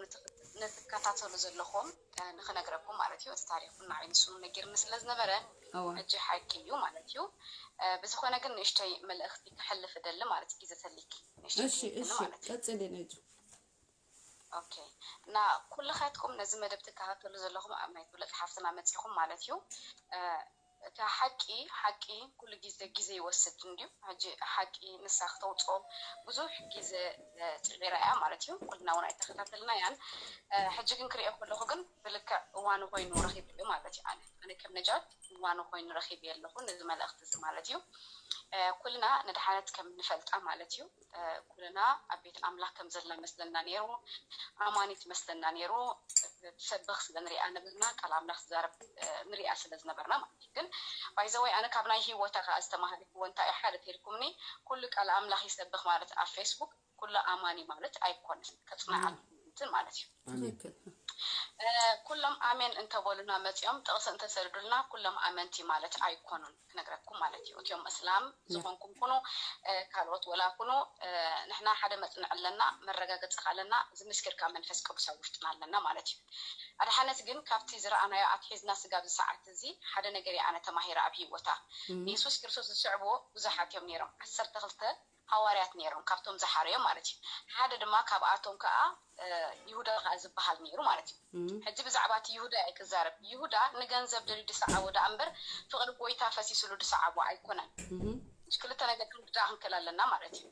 ንትከታተሉ ዘለኹም ንኽነግረኩም ማለት እዩ እቲ ታሪክ እውን ንዓይ ንሱ እውን ነጊርኒ ስለ ዝነበረ ሕጂ ሓቂ እዩ ማለት እዩ ብዝኾነ ግን ንእሽተይ መልእኽቲ ክሕልፍ እደሊ ማለት እዩ ግዜ ተሊኪ ንእሽተይ እሺ እሺ ቀጽሊ ነጁ ኦኬ እና ኩልኻትኩም ነዚ መደብ ትከታተሉ ዘለኹም ኣብ ናይ ትብለጥ ሓፍትና መፂኹም ማለት እዩ እታ ሓቂ ሓቂ ኩሉ ግዜ ግዜ ይወስድ እንድዩ። ሕጂ ሓቂ ንሳ ክተውፅኦ ብዙሕ ግዜ ፅዒራ እያ ማለት እዩ። ኩልና እውን ኣይተኸታተልና እያን። ሕጂ ግን ክሪኦ ከለኹ ግን ብልክዕ እዋኑ ኮይኑ ረኺቡ እዩ ማለት እዩ። ኣነ ኣነ ከም ነጃት እዋኑ ኮይኑ ረኺቡ ኣለኹ ነዚ መልእኽቲ እዚ ማለት እዩ። ኩልና ንድሓነት ከም ንፈልጣ ማለት እዩ። ኩልና ኣብ ቤት ኣምላኽ ከም ዘለና መስለና ነይሩ። ኣማኒት መስለና ነይሩ። ትሰብኽ ስለ ንሪኣ ነበርና፣ ቃል ኣምላኽ ትዛረብ ንሪኣ ስለ ዝነበርና ማለት እዩ። ግን ባይዘወይ ኣነ ካብ ናይ ህይወታ ከዓ ዝተማሃርክዎ እንታይ እዩ ሓደ ተልኩምኒ፣ ኩሉ ቃል ኣምላኽ ይሰብኽ ማለት ኣብ ፌስቡክ ኩሉ ኣማኒ ማለት ኣይኮነን። ከፅናዓል እንትን ማለት እዩ። ኩሎም ኣሜን እንተበሉና መፂኦም ጥቕሲ እንተሰድዱልና ኩሎም ኣመንቲ ማለት ኣይኮኑን። ክነግረኩም ማለት እዩ። እቲኦም እስላም ዝኾንኩም ኩኑ ካልኦት ወላ ኩኑ ንሕና ሓደ መፅንዕ ኣለና፣ መረጋገፂ ኣለና፣ ዝምስክር ካብ መንፈስ ቅዱስ ኣብ ውሽጥና ኣለና ማለት እዩ። ኣድሓነት ግን ካብቲ ዝረኣናዮ ኣትሒዝና ስጋብ ዝሰዓት እዚ ሓደ ነገር እየ ኣነ ተማሂረ ኣብ ህይወታ። ንየሱስ ክርስቶስ ዝስዕብዎ ብዙሓት እዮም ነይሮም፣ ዓሰርተ ክልተ ሃዋርያት ነይሮም ካብቶም ዝሓረዮም ማለት እዩ። ሓደ ድማ ካብኣቶም ከዓ ይሁዳ ከዓ ዝበሃል ነይሩ ማለት እዩ። ሕጂ ብዛዕባ እቲ ይሁዳ እየ ክዛረብ። ይሁዳ ንገንዘብ ደልዩ ድሰዓቦ ደኣ እምበር ፍቕሪ ጎይታ ፈሲስሉ ድሰዓቦ ኣይኮነን። ክልተ ነገር ክንርዳእ ክንክእል ኣለና ማለት እዩ።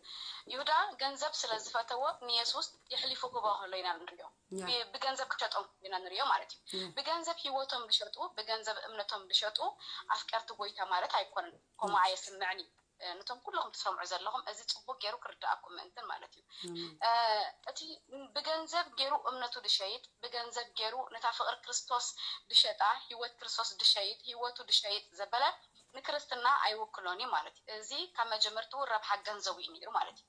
ይሁዳ ገንዘብ ስለ ዝፈተዎ ንየሱስ የሕሊፉ ክህቦ ከሎ ኢና ንሪኦ። ብገንዘብ ክሸጦም ኢና ንሪኦ ማለት እዩ። ብገንዘብ ህይወቶም ዝሸጡ፣ ብገንዘብ እምነቶም ዝሸጡ ኣፍቀርቲ ጎይታ ማለት ኣይኮነን። ከምኡ ኣየስምዕን እዩ። ነቶም ኩለኹም ትሰምዑ ዘለኹም እዚ ፅቡቅ ገይሩ ክርዳኣኩም ምእንትን ማለት እዩ። እቲ ብገንዘብ ገይሩ እምነቱ ድሸይጥ፣ ብገንዘብ ገይሩ ነታ ፍቅሪ ክርስቶስ ድሸጣ፣ ህይወት ክርስቶስ ድሸይጥ፣ ህይወቱ ድሸይጥ ዘበለ ንክርስትና ኣይውክሎን እዩ ማለት እዩ። እዚ ካብ መጀመርትኡ ረብሓ ገንዘቡ እዩ ነይሩ ማለት እዩ።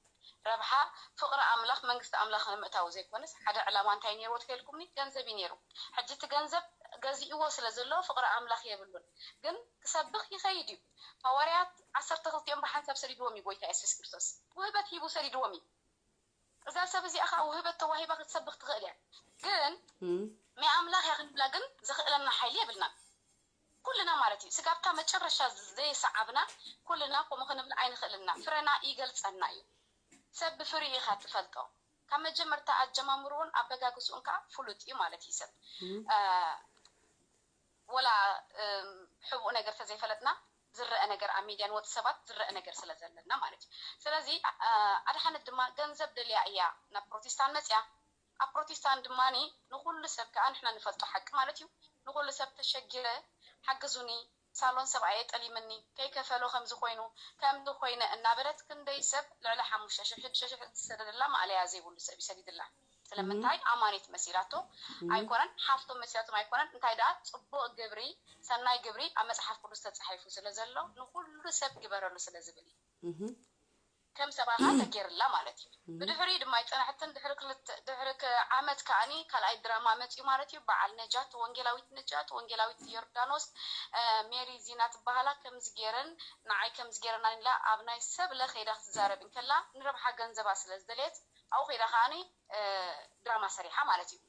ረብሓ ፍቅሪ ኣምላኽ መንግስቲ ኣምላኽ ንምእታው ዘይኮነስ ሓደ ዕላማ እንታይ ነይርዎ ተልኩምኒ? ገንዘብ እዩ ነይሩ። ሕጂ እቲ ገንዘብ ገዚእዎ ስለ ዘሎ ፍቅሪ ኣምላኽ የብሉን። ግን ክሰብኽ ይኸይድ እዩ። ሃዋርያት ዓሰርተ ክልቲኦም ብሓንሳብ ሰዲድዎም እዩ ጎይታ የሱስ ክርስቶስ። ውህበት ሂቡ ሰዲድዎም እዩ። እዛ ሰብ እዚኣ ከዓ ውህበት ተዋሂባ ክትሰብኽ ትኽእል እያ። ግን ናይ ኣምላኽ እያ ክንብላ ግን ዘኽእለና ሓይሊ የብልና። ኩልና ማለት እዩ ስጋብታ መጨረሻ ዘይሰዓብና ኩልና ከምኡ ክንብል ኣይንኽእልና። ፍረና ይገልፀና እዩ። ሰብ ብፍሪኡ ኢኻ ትፈልጦ። ካብ መጀመርታ ኣጀማምርኡን ኣበጋግስኡን ከዓ ፍሉጥ እዩ ማለት እዩ ሰብ። ወላ ሕቡእ ነገር ተዘይፈለጥና ዝረአ ነገር ኣብ ሚድያ ንወዲ ሰባት ዝረአ ነገር ስለ ዘለና ማለት እዩ። ስለዚ ኣድሓነት ድማ ገንዘብ ደልያ እያ ናብ ፕሮቴስታን መፅያ። ኣብ ፕሮቴስታን ድማ ንኩሉ ሰብ ከዓ ንሕና ንፈልጦ ሓቂ ማለት እዩ። ንኩሉ ሰብ ተሸጊረ ሓግዙኒ፣ ሳሎን ሰብኣየ ጠሊምኒ፣ ከይከፈሎ ከምዚ ኮይኑ ከምዚ ኮይነ እናበለት ክንደይ ሰብ ልዕሊ ሓሙሽተ ሽሕ ሽዱሽተ ሽሕ ዝሰደደላ ማእለያ ዘይብሉ ሰብ ይሰዲድላ። ስለምንታይ ኣማኒት መሲላቶ ኣይኮነን፣ ሓፍቶም መሲላቶም ኣይኮነን። እንታይ ደኣ ፅቡቅ ግብሪ፣ ሰናይ ግብሪ ኣብ መፅሓፍ ቅዱስ ተፃሒፉ ስለ ዘሎ ንኩሉ ሰብ ግበረሉ ስለ ዝብል እዩ። ከም ሰብኣኻ ተጌርላ ማለት እዩ። ብድሕሪ ድማ ኣይፀናሕትን ድሕሪ ክልተ ድሕሪ ዓመት ከዓኒ ካልኣይ ድራማ መፅዩ ማለት እዩ። በዓል ነጃት ወንጌላዊት ነጃት ወንጌላዊት ዮርዳኖስ ሜሪ ዚና ትበሃላ ከምዚ ገይረን ንዓይ ከምዚ ገይረና ኢላ ኣብ ናይ ሰብ ለኸይዳ ክትዛረብ እንከላ ንረብሓ ገንዘባ ስለ ዝደልየት ኣብኡ ከይዳ ከዓኒ ድራማ ሰሪሓ ማለት እዩ።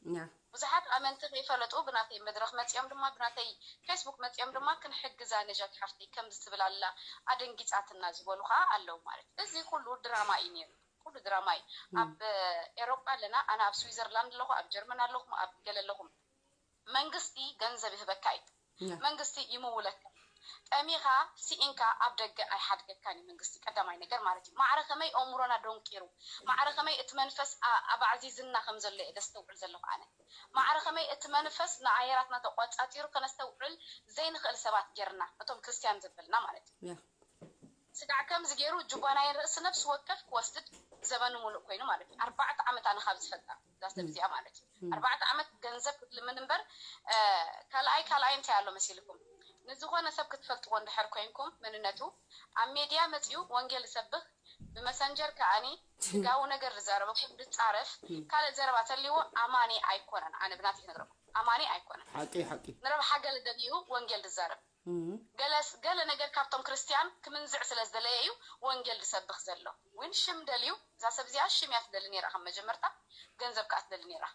ብዙሓት ኣመንቲ ከይፈለጡ ብናተይ መድረኽ መፂኦም ድማ ብናተይ ፌስቡክ መፂኦም ድማ ክንሕግዛ ነጃት ሓፍተይ ከምዚ ትብል ኣላ ኣደንጊፃትና ዝበሉ ከዓ ኣለዉ ማለት እዩ። እዚ ኩሉ ድራማ እዩ ነይሩ። ኩሉ ድራማ እዩ። ኣብ ኤሮጳ ኣለና፣ ኣነ ኣብ ስዊዘርላንድ ኣለኹ፣ ኣብ ጀርመን ኣለኹም፣ ኣብ ገለ ኣለኹም። መንግስቲ ገንዘብ ይህበካ እዩ። መንግስቲ ይምውለካ። ጠሚኻ ስኢንካ ኣብ ደገ ኣይሓድገካን እዩ መንግስቲ። ቀዳማይ ነገር ማለት እዩ። ማዕረ ከመይ ኣእምሮና ደንቂሩ፣ ማዕረ ከመይ እቲ መንፈስ ኣባዕዚዝና ከም ዘሎ እየ ደስተውዕል ዘለኹ ኣነ። ማዕረ ከመይ እቲ መንፈስ ንኣየራትና ተቋጻጺሩ ከነስተውዕል ዘይንኽእል ሰባት ጌርና፣ እቶም ክርስትያን ዘበልና ማለት እዩ። ስጋዕ ከምዚ ገይሩ ጁባናይን ርእሲ ነፍሲ ወከፍ ክወስድ ዘበኑ ሙሉእ ኮይኑ ማለት እዩ። ኣርባዕተ ዓመት ኣነ ካብ ዝፈልጣ እዛ ሰብ እዚኣ ማለት እዩ። ኣርባዕተ ዓመት ገንዘብ ክትልምን እምበር ካልኣይ ካልኣይ እንታይ ኣሎ መሲልኩም? ንዝኾነ ሰብ ክትፈልጥዎ እንድሕር ኮይንኩም መንነቱ ኣብ ሜድያ መፂኡ ወንጌል ዝሰብኽ ብመሰንጀር ከዓኒ ስጋዊ ነገር ዝዛረበኩም ድፃረፍ ካልእ ዘረባ ተልይዎ ኣማኒ ኣይኮነን። ኣነ ብናተይ ክነግረኩም ኣማኒ ኣይኮነን። ሓቂ ሓቂ። ንረብሓ ገለ ደልዩ ወንጌል ድዛረብ ገለስ ገለ ነገር ካብቶም ክርስትያን ክምንዝዕ ስለ ዝደለየ እዩ ወንጌል ዝሰብኽ ዘሎ። ዊን ሽም ደልዩ እዛ ሰብ እዚኣ ሽም እያ ትደሊ ነይራ ካብ መጀመርታ ገንዘብ ከዓ ትደሊ ነይራ።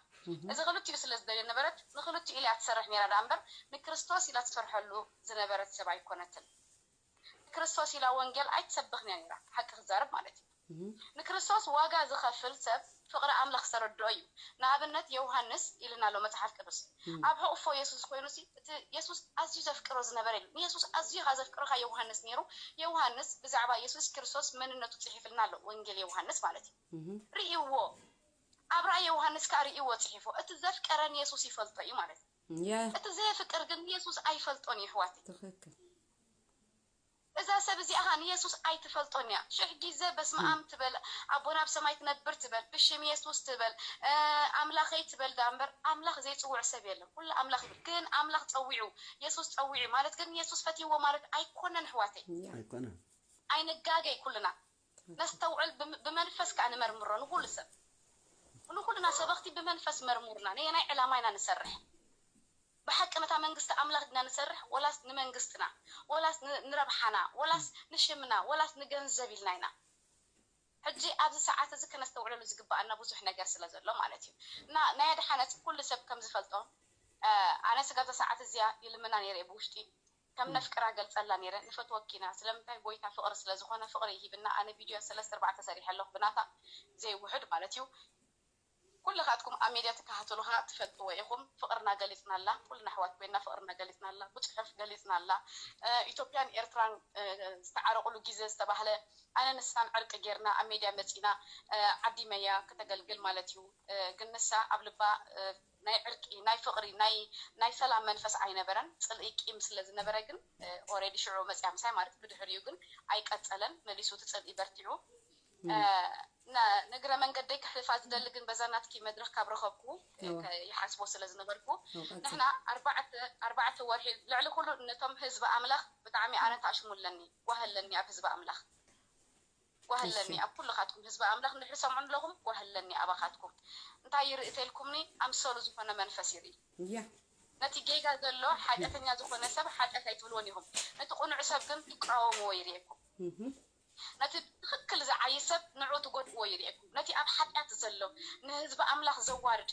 እዚ ክልቲኡ ስለ ዝደልዮ ነበረት ንክልቲኡ ኢላ እያ ትሰርሕ ነይራ ደኣ እምበር ንክርስቶስ ኢላ ትሰርሐሉ ዝነበረት ሰብ ኣይኮነትን። ንክርስቶስ ኢላ ወንጌል ኣይትሰብኽን እያ ነይራ ሓቂ ክዛረብ ማለት እዩ። ንክርስቶስ ዋጋ ዝኸፍል ሰብ ፍቕሪ ኣምላኽ ዝተረድኦ እዩ። ንኣብነት ዮሃንስ ኢልና ኣሎ መጽሓፍ ቅዱስ። ኣብ ሕቑፎ የሱስ ኮይኑ ሲ እቲ የሱስ ኣዝዩ ዘፍቅሮ ዝነበረ የለን። ንየሱስ ኣዝዩ ካብ ዘፍቅሮ ካብ ዮሃንስ ነይሩ። ዮሃንስ ብዛዕባ የሱስ ክርስቶስ መንነቱ ጽሒፍልና ኣሎ፣ ወንጌል ዮሃንስ ማለት እዩ። ርእይዎ፣ ኣብ ራእይ ዮሃንስ ከኣ ርእይዎ ጽሒፎ። እቲ ዘፍቀረን የሱስ ይፈልጦ እዩ ማለት እዩ። ያ እቲ ዘየፍቅር ግን ንየሱስ ኣይፈልጦን እዩ ኣሕዋተይ። ትኽክል። እዛ ሰብ እዚኣ ኸኣ ንየሱስ ኣይትፈልጦን እያ። ሽሕ ግዜ በስመ ኣብ ትበል፣ ኣቦና ኣብ ሰማይ ትነብር ትበል፣ ብሽም የሱስ ትበል፣ ኣምላኸይ ትበል ደኣ እምበር ኣምላኽ ዘይጽውዕ ሰብ የለን። ኩሉ ኣምላኽ ይብል። ግን ኣምላኽ ጸዊዑ፣ የሱስ ጸዊዑ ማለት ግን የሱስ ፈትይዎ ማለት ኣይኮነን ኣሕዋተይ። ኣይኮነን። ኣይንጋገይ ኩልና። ነስተውዕል፣ ብመንፈስ ከኣ ንመርምሮ ንኹሉ ሰብ። ንኹልና ሰበኽቲ ብመንፈስ መርሙርና። ነየናይ ዕላማ ኢና ንሰርሕ? ብሓቂ ነታ መንግስቲ ኣምላኽ ዲና ንሰርሕ ወላስ ንመንግስትና ወላስ ንረብሓና ወላስ ንሽምና ወላስ ንገንዘብ ኢልና ኢና? ሕጂ ኣብዚ ሰዓት እዚ ከነስተውዕለሉ ዝግብኣና ብዙሕ ነገር ስለ ዘሎ ማለት እዩ። እና ናይ ኣድሓነት ኩሉ ሰብ ከም ዝፈልጦ ኣነ ስጋብ እዛ ሰዓት እዚኣ ይልምና ነይረ እየ ብውሽጢ ከም ነፍቅራ ገልጸላ ነይረ። ንፈትወኪ ኢና፣ ስለምንታይ ጎይታ ፍቕሪ ስለ ዝኾነ ፍቕሪ ይሂብና። ኣነ ቪድዮ ሰለስተ ኣርባዕተ ሰሪሐ ኣለኹ ብናታ ዘይውሕድ ማለት እዩ። ኩልኻትኩም ኣብ ሜድያ ትከታተሉኻ ትፈልጥዎ ኢኹም። ፍቕርና ገሊጽናላ፣ ኩልና ኣሕዋት ኮይና ፍቕርና ገሊጽናላ፣ ብጽሑፍ ገሊጽናላ። ኢትዮጵያን ኤርትራን ዝተዓረቑሉ ግዜ ዝተባህለ ኣነ ንሳን ዕርቂ ጌርና ኣብ ሜድያ መጺና ዓዲ መያ ከተገልግል ማለት እዩ። ግን ንሳ ኣብ ልባ ናይ ዕርቂ ናይ ፍቕሪ ናይ ናይ ሰላም መንፈስ ኣይነበረን። ጽልኢ ቂም ስለ ዝነበረ ግን ኦሬዲ ሽዑ መጽያ ምሳይ ማለት ብድሕሪኡ ግን ኣይቀጸለን። መሊሱ እቲ ጽልኢ በርቲዑ። ንእግረ መንገደይ ከሕልፋ ዝደሊ ግን በዛ ናትኪ መድረኽ ካብ ረኸብኩ ይሓስቦ ስለ ዝነበርኩ ንሕና ኣርባዕተ ወርሒ ልዕሊ ኩሉ ነቶም ህዝቢ ኣምላኽ ብጣዕሚ ኣነ ታሽሙ ኣለኒ ጓህ ኣለኒ ኣብ ህዝቢ ኣምላኽ ጓህ ኣለኒ ኣብ ኩልኻትኩም ህዝቢ ኣምላኽ ንድሕሪ ሰምዑ ኣለኹም ጓህ ኣለኒ ኣባኻትኩም እንታይ ይርኢ ተልኩምኒ ኣምሰሉ ዝኾነ መንፈስ ይርኢ ነቲ ጌጋ ዘሎ ሓጢኣተኛ ዝኾነ ሰብ ሓጢኣት ኣይትብልዎን ኢኹም ነቲ ቁኑዕ ሰብ ግን ትቃወምዎ ይርእየኩም ነቲ ብትኽክል ዝዓይ ሰብ ንዑ ትጎድእዎ ይርእየኩም ነቲ ኣብ ሓጢኣት ዘሎ ንህዝቢ ኣምላኽ ዘዋርድ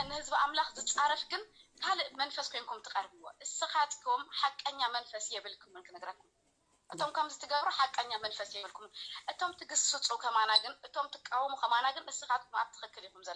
ንህዝቢ ኣምላኽ ዝጻረፍ ግን ካልእ መንፈስ ኮይንኩም ትቐርብዎ እስኻትኩም ሓቀኛ መንፈስ የብልኩምን ክነግረኩም እቶም ከምዚ ትገብሩ ሓቀኛ መንፈስ የብልኩምን እቶም ትግስጹ ከማና ግን እቶም ትቃወሙ ከማና ግን እስኻትኩም ኣብ ትኽክል ኢኹም ዘለኹም